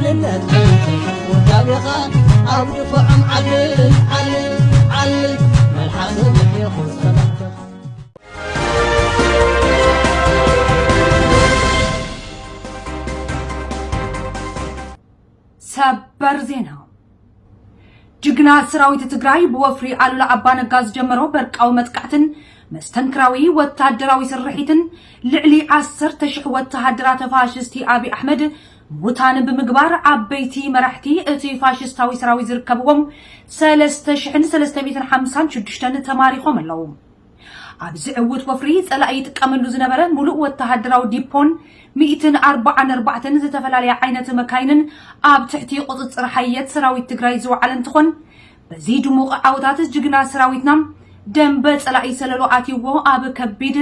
እነት ውዳቤኻ ኣብ ድፋዖም ዓሊ ዓሊ ዓሊ መልሓስ ምሒኹ ሰላምታኻ። ሰበር ዜና። ጅግና ሰራዊት ትግራይ ብወፍሪ ኣሉላ ኣባነጋ ዝጀመሮ በርቃዊ መጥቃዕትን መስተንክራዊ ወታደራዊ ስርሒትን ልዕሊ ዓሰርተ ሽሕ ወተሃደራት ፋሽስቲ ኣብይ ኣሕመድ ሙታን ብምግባር ዓበይቲ መራሕቲ እቲ ፋሽስታዊ ሰራዊት ዝርከብዎም ሰለስተ ሽሕን ሰለስተ ሚእትን ሓምሳን ሽዱሽተን ተማሪኾም ኣለዉ። ኣብዚ ዕዉት ወፍሪ ጸላኢ ይጥቀመሉ ዝነበረ ሙሉእ ወተሃደራዊ ዲፖን ሚእትን ኣርባዓን ኣርባዕተን ዝተፈላለያ ዓይነት መካይንን ኣብ ትሕቲ ቁጽጽር ሓየት ሰራዊት ትግራይ ዝወዓለ እንትኾን፣ በዚ ድሙቕ ዓወታት ጅግና ሰራዊትና ደንበ ጸላኢ ሰለሎ ኣትይዎ ኣብ ከቢድ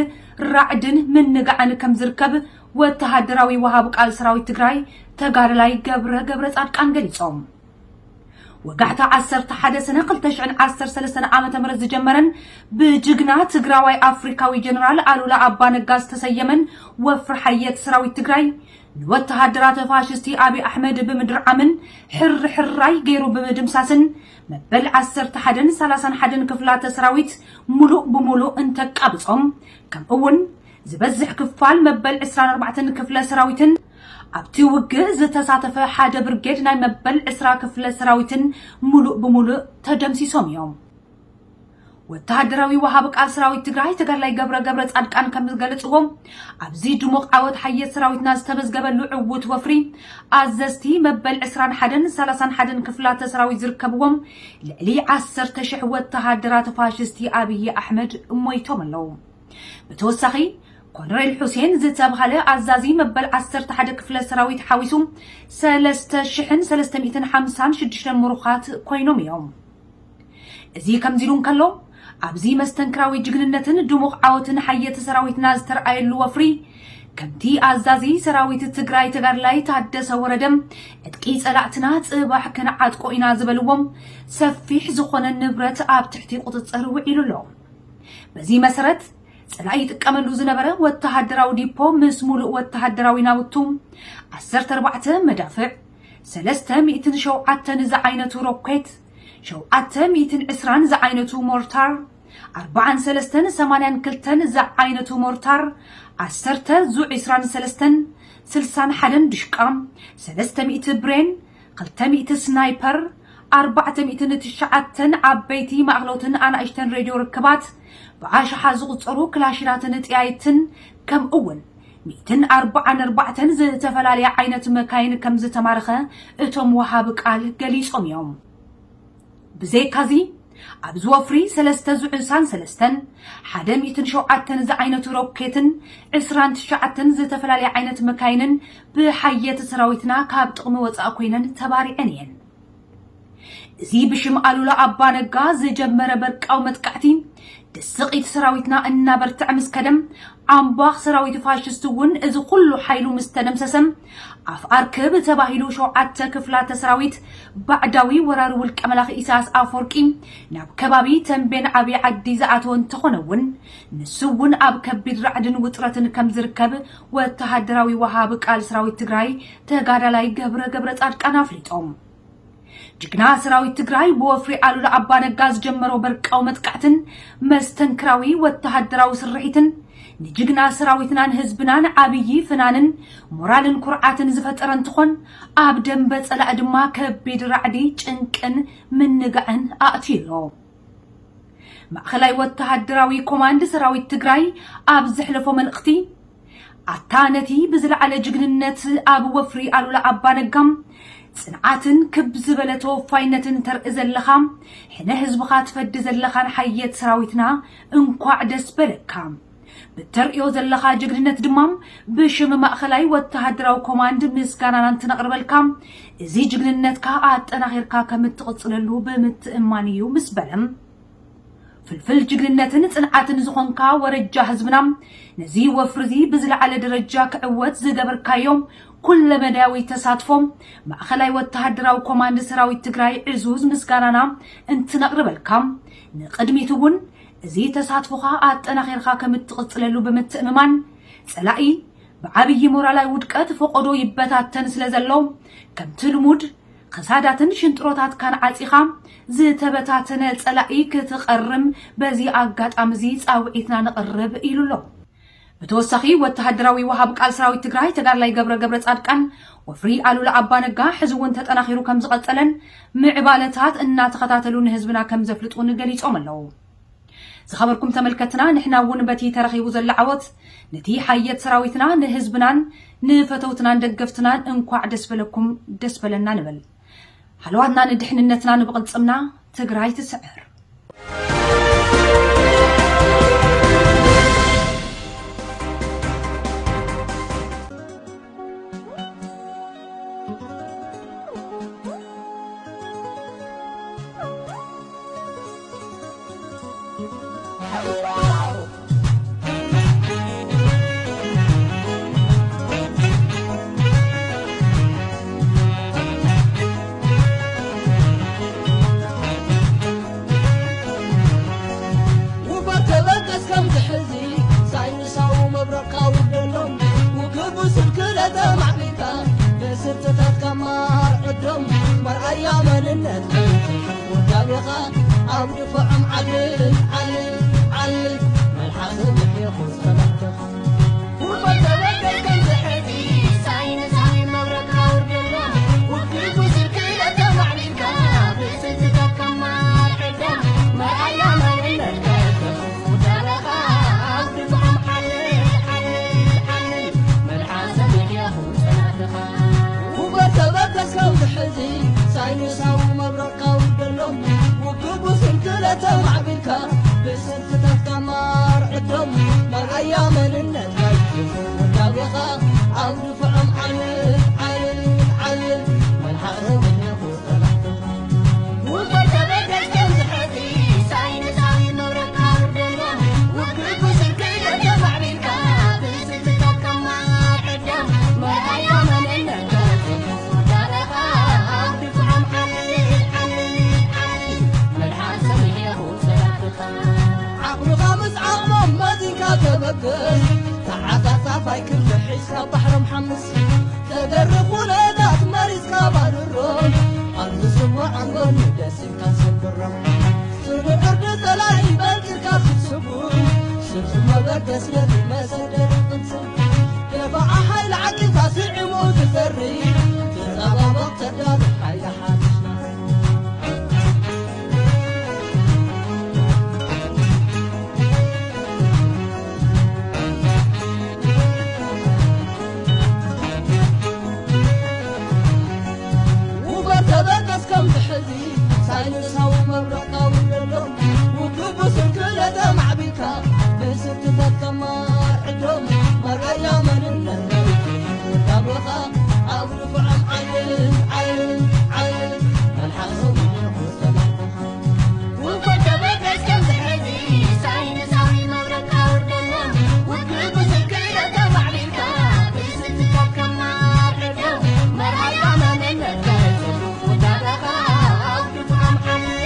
ራዕድን ምንጋዕን ከም ዝርከብ ወተሃደራዊ ወሃብ ቃል ሰራዊት ትግራይ ተጋዳላይ ገብረ ገብረ ጻድቃን ገሊጾም። ወጋሕታ ዓሰርተ ሓደ ሰነ ክልተ ሽሕን ዓሰርተ ሰለስተን ዓመተ ምህረት ዝጀመረን ብጅግና ትግራዋይ ኣፍሪካዊ ጀነራል ኣሉላ ኣባነጋ ዝተሰየመን ወፍሪ ሓየት ሰራዊት ትግራይ ንወተሃደራት ፋሽስቲ ኣብይ ኣሕመድ ብምድርዓምን ሕርሕራይ ገይሩ ብምድምሳስን መበል ዓሰርተ ሓደን ሰላሳን ሓደን ክፍላተ ሰራዊት ሙሉእ ብሙሉእ እንተቃብጾም፣ ከምኡ እውን ዝበዝሕ ክፋል መበል ዕስራን ኣርባዕተን ክፍለ ሰራዊትን ኣብቲ ውግእ ዝተሳተፈ ሓደ ብርጌድ ናይ መበል ዕስራ ክፍለ ሰራዊትን ሙሉእ ብሙሉእ ተደምሲሶም እዮም። ወተሃደራዊ ወሃቢ ቃል ሰራዊት ትግራይ ተጋዳላይ ገብረ ገብረ ጻድቃን ከም ዝገለጽዎ፣ ኣብዚ ድሙቕ ዓወት ሓየት ሰራዊትና ዝተመዝገበሉ ዕዉት ወፍሪ ኣዘዝቲ መበል ዕስራን ሓደን ሰላሳን ሓደን ክፍላተ ሰራዊት ዝርከብዎም ልዕሊ ዓሰርተ ሽሕ ወተሃደራት ፋሽስቲ ኣብይ ኣሕመድ ሞይቶም ኣለዉ። ብተወሳኺ ኮሎኔል ሑሴን ዝተብሃለ ኣዛዚ መበል ዓሰርተ ሓደ ክፍለ ሰራዊት ሓዊሱ ሰለስተ ሽሕን ሰለስተ ሚእትን ሓምሳን ሽዱሽተን ምሩኻት ኮይኖም እዮም። እዚ ከምዚ ኢሉ እንከሎ፣ ኣብዚ መስተንክራዊ ጅግንነትን ድሙቕ ዓወትን ሓየት ሰራዊትና ዝተረኣየሉ ወፍሪ፣ ከምቲ ኣዛዚ ሰራዊት ትግራይ ተጋድላይ ታደሰ ወረደ፣ ዕጥቂ ጸላእትና ጽባሕ ክንዓጥቆ ኢና ዝበልዎም ሰፊሕ ዝኾነ ንብረት ኣብ ትሕቲ ቁጽጽር ውዒሉ ኣሎ። በዚ መሰረት፣ ጸላኢ ይጥቀመሉ ዝነበረ ወተሃደራዊ ዲፖ ምስ ሙሉእ ወተሃደራዊ ናውቱ፣ ዓሰርተ ኣርባዕተ መዳፍዕ፣ ሰለስተ ሚእትን ሸውዓተን ዝዓይነቱ ሮኬት፣ ሸውዓተ ሚእትን ዕስራን ዝዓይነቱ ሞርታር፣ ኣርባዓን ሰለስተን ሰማንያን ክልተን ዝዓይነቱ ሞርታር፣ ዓሰርተ ዙ ዕስራን ሰለስተን፣ ስልሳን ሓደን ድሽቃ፣ ሰለስተ ሚእቲ ብሬን፣ ክልተ ሚእቲ ስናይፐር፣ ኣርባዕተ ሚእትን ትሽዓተን ዓበይቲ ማእኸሎትን ኣናእሽተን ሬድዮ ርክባት፣ ብኣሽሓ ዝቑጸሩ ክላሽናትን ጥያይትን፣ ከምኡ እውን ሚእትን ኣርባዓን ኣርባዕተን ዝተፈላለያ ዓይነት መካይን ከም ዝተማረኸ እቶም ወሃቢ ቃል ገሊጾም እዮም። ብዘይካዚ፣ ኣብዚ ወፍሪ ሰለስተ ዙ ዕሳን ሰለስተን፣ ሓደ ሚእትን ሸውዓተን ዝዓይነቱ ሮኬትን ዕስራን ትሽዓተን ዝተፈላለያ ዓይነት መካይንን ብሓየት ሰራዊትና ካብ ጥቕሚ ወጻኢ ኮይነን ተባሪዐን እየን። እዚ ብሽም ኣሉላ ኣባ ነጋ ዝጀመረ በርቃዊ መጥቃዕቲ፣ ድስቒት ሰራዊትና እናበርትዐ ምስ ከደም፣ ዓምባኽ ሰራዊት ፋሽስት እውን እዚ ኩሉ ሓይሉ ምስ ተደምሰሰ፣ ኣፍ ኣርክብ ተባሂሉ ሸውዓተ ክፍላተ ሰራዊት ባዕዳዊ ወራሪ ውልቀ መላኺ ኢሳያስ ኣፈወርቂ ናብ ከባቢ ተንቤን ዓብዪ ዓዲ ዝኣተወ እንተኾነ እውን፣ ንሱ እውን ኣብ ከቢድ ራዕድን ውጥረትን ከም ዝርከብ ወተሃደራዊ ወሃቢ ቃል ሰራዊት ትግራይ ተጋዳላይ ገብረ ገብረ ጻድቃን ኣፍሊጦም። ጅግና ሰራዊት ትግራይ ብወፍሪ ኣሉላ ኣባ ነጋ ዝጀመሮ በርቃዊ መጥቃዕትን መስተንክራዊ ወተሃደራዊ ስርሒትን ንጅግና ሰራዊትናን ህዝብናን ዓብዪ ፍናንን ሞራልን ኩርዓትን ዝፈጠረ እንትኾን፣ ኣብ ደንበ ጸላኢ ድማ ከቢድ ራዕዲ፣ ጭንቅን ምንጋዕን ኣእትዩ ኣሎ። ማእኸላይ ወተሃደራዊ ኮማንድ ሰራዊት ትግራይ ኣብ ዘሕለፎ መልእኽቲ፣ ኣታ ነቲ ብዝለዓለ ጅግንነት ኣብ ወፍሪ ኣሉላ ኣባ ነጋ ጽንዓትን ክብ ዝበለ ተወፋይነትን ተርኢ ዘለኻ፣ ሕነ ህዝብኻ ትፈዲ ዘለኻን ሓየት ሰራዊትና እንኳዕ ደስ በለካ። ብተርእዮ ዘለኻ ጅግንነት ድማ ብሽም ማእኸላይ ወተሃደራዊ ኮማንድ ምስጋናና እንትነቕርበልካ፣ እዚ ጅግንነትካ ኣጠናኺርካ ከም እትቕጽለሉ ብምትእምማን እዩ ምስ በለ፣ ፍልፍል ጅግንነትን ጽንዓትን ዝኾንካ ወረጃ ህዝብና፣ ነዚ ወፍሪ እዚ ብዝለዓለ ደረጃ ክዕወት ዝገበርካዮ ኩለመዳያዊ ተሳትፎ ማእኸላይ ወተሃደራዊ ኮማንድ ሰራዊት ትግራይ ዕዙዝ ምስጋናና እንትነቕርበልካ፣ ንቕድሚት እውን እዚ ተሳትፎኻ ኣጠናኺርካ ከም እትቕጽለሉ ብምትእምማን፣ ጸላኢ ብዓብዪ ሞራላዊ ውድቀት ፈቖዶ ይበታተን ስለ ዘሎ፣ ከምቲ ልሙድ፣ ክሳዳትን ሽንጥሮታትካን ዓጺኻ፣ ዝተበታተነ ጸላኢ ክትቐርም በዚ ኣጋጣሚ እዚ ጻውዒትና ነቕርብ ኢሉ ኣሎ። ብተወሳኺ፣ ወተሃደራዊ ወሃብ ቃል ሰራዊት ትግራይ ተጋዳላይ ገብረ ገብረ ጻድቃን፣ ወፍሪ ኣሉላ ኣባነጋ ሕዚ እውን ተጠናኺሩ ከም ዝቐጸለን ምዕባለታት እናተኸታተሉ ንህዝብና ከም ዘፍልጡን ገሊጾም ኣለዉ። ዝኸበርኩም ተመልከትና፣ ንሕና እውን በቲ ተረኺቡ ዘሎ ዓወት፣ ነቲ ሓየት ሰራዊትና፣ ንህዝብናን ንፈተውትናን ደገፍትናን እንኳዕ ደስ በለኩም፣ ደስ በለና ንብል። ሃለዋትና ንድሕንነትና ንብቕልጽምና፣ ትግራይ ትስዕር። ውፈር ተበገስ ከምዚ ሕዚ፣ ሳይንሳዊ መብረቕካ ውርደሎም። ውግእ ብስልክለ ተማዕቢልካ፣ ብስርትታትካ ማር ዕዶም። መርኣያ መንነት ውዳቤኻ፣ ኣብ ድፋዖም ዓልል፣ ዓልል፣ ዓልል። መልሓስ ምሕየኹ ጸላእትኻ። ውፈር ተበገስ ከምዚ ሕዚ፣ ሳይንሳዊ መብረቕካ ውርደሎም። ውግእ ብስልክለ ተማዕቢልካ፣ ብስርትታትካ ማር ዕዶም። መርኣያ መንነት ውዳበኻ ኣብ ድፋዖም ዓልል፣ ዓልል፣ ዓልል። መልሓሰ ምሕየኹ ጸላእትኻ። ውፈር ተበገስ ከምዚ ሕዚ፣ ሳይንሳዊ መብረቕካ ውርደሎም። ውግእ ብስልክለ ተማዕቢልካ፣ ብስልትታትካ ማር ዕዶም። መርኣያ መንነትካ ውዳቤኻ ኣብ ድፋዖም ዓልል፣ ዓልል፣ ዓልል። መልሓሰ ምሕየኹ ጸላእትኻ። ውፈር ተበገስ ከምዚ ሕዚ፣ ሳይንሳዊ መብረቕካ ውርደሎም። ውግእ ብስልክለ ተማዕቢልካ፣ ብስልትታትካ ማር ዕዶም። መርኣያ መንነትካ ውዳበኻ ኣብ ድፋዖም ዓልል፣ ዓልል፣ ዓልል። መልሓሰ ምሕየኹ ጸላእትኻ። ዓቕምኻ ምስ ዓቕሞም መዚንካ ተበገስ። ተዓጻጻፋይ ክንዲ ሒዝካ ባሕሮም ሓምስ። ተገርፍ ኩነታት መሪጽካ ባርሮም። ኣብ ዝስምዖም ጎኒ ደስ ኢልካ ሰብሮም። ስሩዕ ዕርዲ ጸላኢ በልኪርካ ክትስጉ። ስርዚ መበገስ ነቲ መሰደሪ ቅንጽል። ደፋዓ ሓይሊ ዓቂብካ ስዒሙ ዝፈሪ። ተጸባበቕ ተዳሉ ሓይሊ ሓድሽ ናሪ። ውፈር ተበገስ ከምዚ ሕዚ፣ ሳይንሳዊ መብረቕካ ውረዶም። ውግእ ብስንክለ ተማዕቢልካ፣ ብስርትታት ከማርዕዶም። መርኣያ መንነት ውዳቤኻ ኣብ ድፍዖም ዓልል፣ ዓልል፣ ዓልል። መልሓሶም ይኹ ሰላምታኻ። ውፈር ተበገስ ከምዚ ሕዚ፣ ሳይንሳዊ መብረቕካ ውረዶም። ውግእ ብስንክለ ተማዕቢልካ፣ ብስርትታት ከማርዕዶም። መርኣያ መንነት ውዳቤኻ ኣብ ድፍዖም ዓልል፣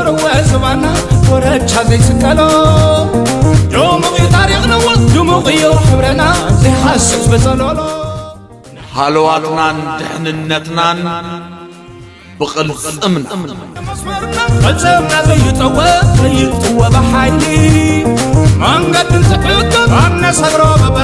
ርወ ዝባና ኮረቻ ዘይስቀሎ ድሙቕ እዩ ታሪኽና፣ ድሙቕ እዩ ሕብረና ዘይሃስስ ብጸሎሎ። ሃለዋትናን ድሕንነትናን ብቕልጽምና። መስመርና ቅልጽምና ዘይጠወ ዘይጥወ ብሓይሊ መንገድን ዝሕግር ኣነሰግሮ በበ